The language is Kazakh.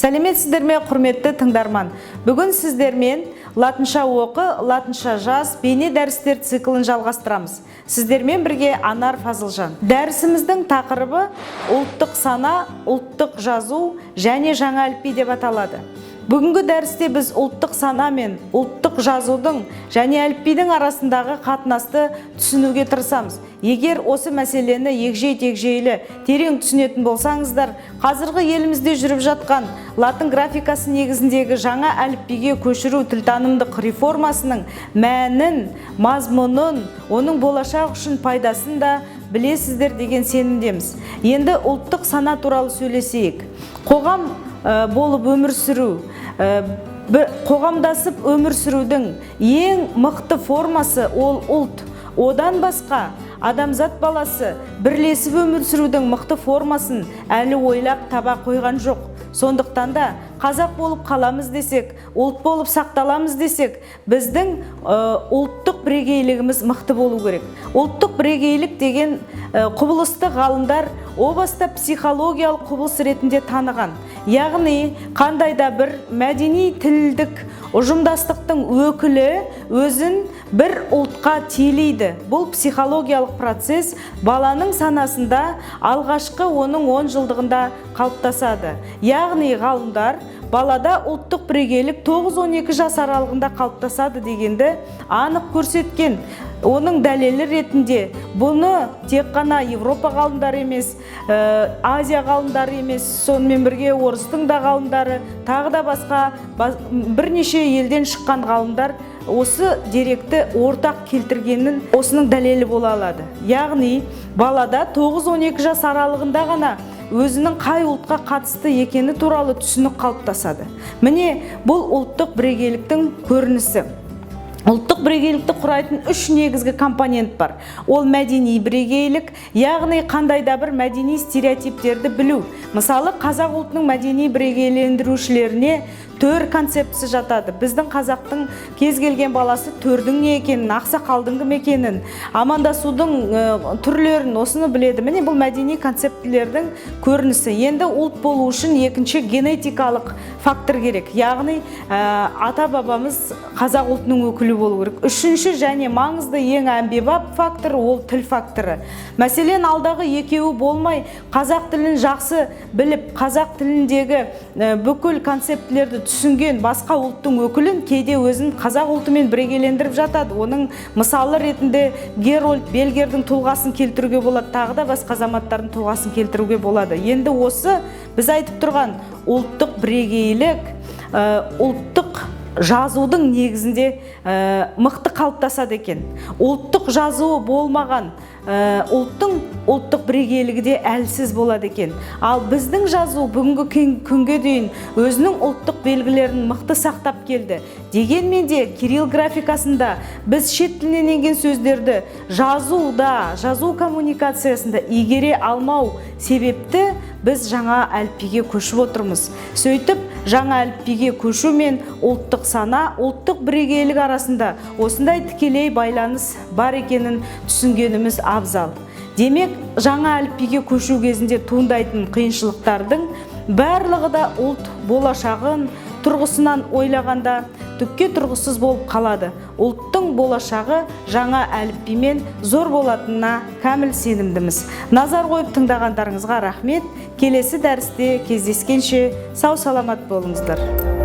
Сәлеметсіздер ме, құрметті тыңдарман! Бүгін сіздермен «Латынша оқы, латынша жаз» бейне дәрістер циклін жалғастырамыз. Сіздермен бірге Анар Фазылжан. Дәрісіміздің тақырыбы «Ұлттық сана, ұлттық жазу және жаңа әліпби» деп аталады. Бүгінгі дәрісте біз ұлттық сана мен ұлттық жазудың және әліпбидің арасындағы қатынасты түсінуге тырысамыз. Егер осы мәселені егжей тегжейлі терең түсінетін болсаңыздар, қазіргі елімізде жүріп жатқан латын графикасы негізіндегі жаңа әліпбиге көшіру тілтанымдық реформасының мәнін, мазмұнын, оның болашақ үшін пайдасын да білесіздер деген сенімдеміз. Енді ұлттық сана туралы сөйлесейік. Қоғам болып өмір сүру, қоғамдасып өмір сүрудің ең мықты формасы – ол ұлт. Одан басқа адамзат баласы бірлесіп өмір сүрудің мықты формасын әлі ойлап таба қойған жоқ. Сондықтан да қазақ болып қаламыз десек, ұлт болып сақталамыз десек, біздің ұлттық бірегейлігіміз мықты болу керек. Ұлттық бірегейлік деген құбылысты ғалымдар о баста психологиялық құбылыс ретінде таныған. Яғни қандай да бір мәдени, тілдік ұжымдастықтың өкілі өзін бір ұлтқа телейді. Бұл психологиялық процесс баланың санасында алғашқы оның 10 жылдығында қалыптасады. Яғни ғалымдар балада ұлттық бірегейлік 9-12 жас аралығында қалыптасады дегенді анық көрсеткен. Оның дәлелі ретінде бұны тек қана Европа ғалымдары емес, Азия ғалымдары емес, сонымен бірге орыстың да ғалымдары, тағы да басқа бірнеше елден шыққан ғалымдар осы деректі ортақ келтіргенін, осының дәлелі бола алады. Яғни балада 9-12 жас аралығында ғана өзінің қай ұлтқа қатысты екені туралы түсінік қалыптасады. Міне, бұл ұлттық бірегейліктің көрінісі. Ұлттық бірегейлікті құрайтын үш негізгі компонент бар. Ол мәдени бірегейлік, яғни қандай да бір мәдени стереотиптерді білу. Мысалы, қазақ ұлтының мәдени бірегейлендірушілеріне төр концептісі жатады. Біздің қазақтың кез келген баласы төрдің не екенін, ақсақалдың кім екенін, амандасудың түрлерін, осыны біледі. Міне, бұл мәдени концептілердің көрінісі. Енді ұлт болу үшін екінші генетикалық фактор керек, яғни ата бабамыз қазақ ұлтының өкілі болу керек. Үшінші және маңызды, ең әмбебап фактор – ол тіл факторы. Мәселен, алдағы екеуі болмай, қазақ тілін жақсы біліп, қазақ тіліндегі бүкіл концептілерді түсінген басқа ұлттың өкілін кейде өзін қазақ ұлтымен бірегейлендіріп жатады. Оның мысалы ретінде Герольд Бельгердің тұлғасын келтіруге болады, тағы да басқа азаматтардың тұлғасын келтіруге болады. Енді осы біз айтып тұрған ұлттық бірегейлік ұлттық жазудың негізінде мықты қалыптасады екен. Ұлттық жазуы болмаған ұлттың ұлттық бірегейлігі де әлсіз болады екен. Ал біздің жазу бүгінгі күнге дейін өзінің ұлттық белгілерін мықты сақтап келді. Дегенмен де кирилл графикасында біз шет тілінен енген сөздерді жазуда, жазу коммуникациясында игере алмау себепті біз жаңа әліпбиге көшіп отырмыз. Сөйтіп, жаңа әліпбиге көшу мен ұлттық сана, ұлттық бірегейлік арасында осындай тікелей байланыс бар екенін түсінгеніміз абзал. Демек, жаңа әліпбиге көшу кезінде туындайтын қиыншылықтардың барлығы да ұлт болашағын тұрғысынан ойлағанда түкке тұрғысыз болып қалады. Ұлттың болашағы жаңа әліпбимен зор болатынына кәміл сенімдіміз. Назар қойып тыңдағандарыңызға рахмет. Келесі дәрісте кездескенше сау саламат болыңыздар.